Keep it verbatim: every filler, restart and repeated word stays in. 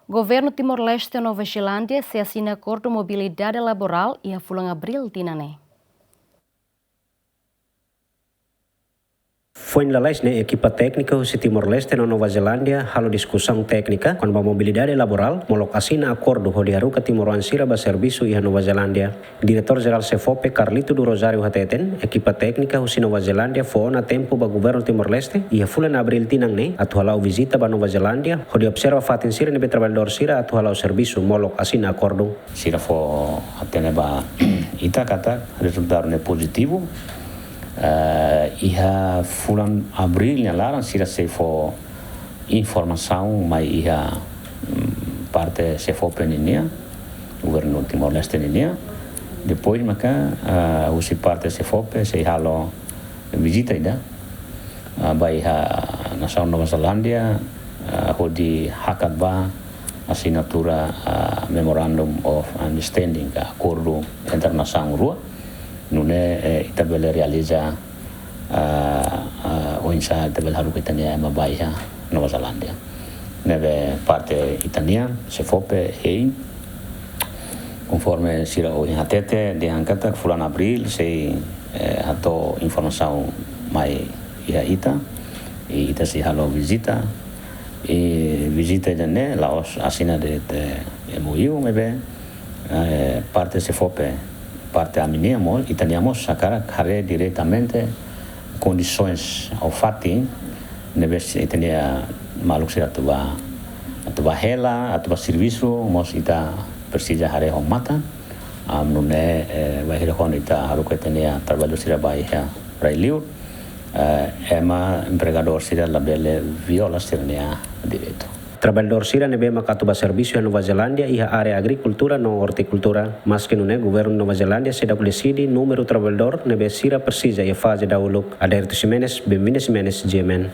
Governu Timor-Leste no Nova Zelándia sei asina akordu mobilidade laborál iha fulan Abríl tinan ne'e. Foin lalais ne'e, ekipa téknika husi Timor-Leste no Nova Zelándia halo diskusaun téknika kona-ba mobilidade laborál, molok asina akordu hodi haruka timoroan sira ba servisu iha Nova Zelándia. Diretór Jerál SEFOPE, Carlito do Rosário, hateten, ekipa téknika husi Nova Zelándia fó ona tempu ba governu Timor-Leste iha fulan Abríl tinan ne'e atu hala'o vizita ba Nova Zelándia hodi observa fatin sira ne'ebé traballadór sira atu hala'o servisu, molok asina akordu. Sira fó hatene ba ita katak rezultadu ne'e pozitivu. Eh, iha fulan Abríl nia laran sira sei fó informasaun mai iha, mm, parte SEFOPE ninian, governu Timor-Leste ninian. Depois maka, eh, husi parte SEFOPE sei halo vizita ida, ah, ba iha nasaun Nova Zelándia, ah, hodi hakat ba asinatura, ah, Memorandum of Understanding, ka akordu entre nasaun rua, nune'e, eh, ita bele realiza, ah, ah, oinsá ita bele haruka ita-nia ema ba iha Nova Zelándia. Ne'ebé parte ita-nian, SEFOPE, hein, konforme sira ohin hatete, dehan katak fulan Abríl sei, eh, hato'o informasaun mai iha ita, i ita sei halo vizita, i vizita ida-ne'e la'ós asina de'it M O U, maibé, eh, parte SEFOPE, parte ami-nian mós, ita-nian mós hakarak haree diretamente kondisoens ou fatin ne'ebé ita-nia maluk sira atu bá, atu bá hela, atu bá servisu, mós ita presiza haree ho matan. Ah, nune'e, eh, bainhira kuandu ita haruka ita-nia traballadór sira ba iha rai-liur, eh, ema empregadór sira labele viola sira-nia direitu. Traballadór sira ne'ebé maka atu bá servisu iha Nova Zelándia iha área agrikultura no ortikultura. Maski nune'e, governu Nova Zelándia seidauk deside númeru traballadór ne'ebé sira presiza iha faze dahuluk. Aderito Ximenes, Benvinda Ximenes, G M N.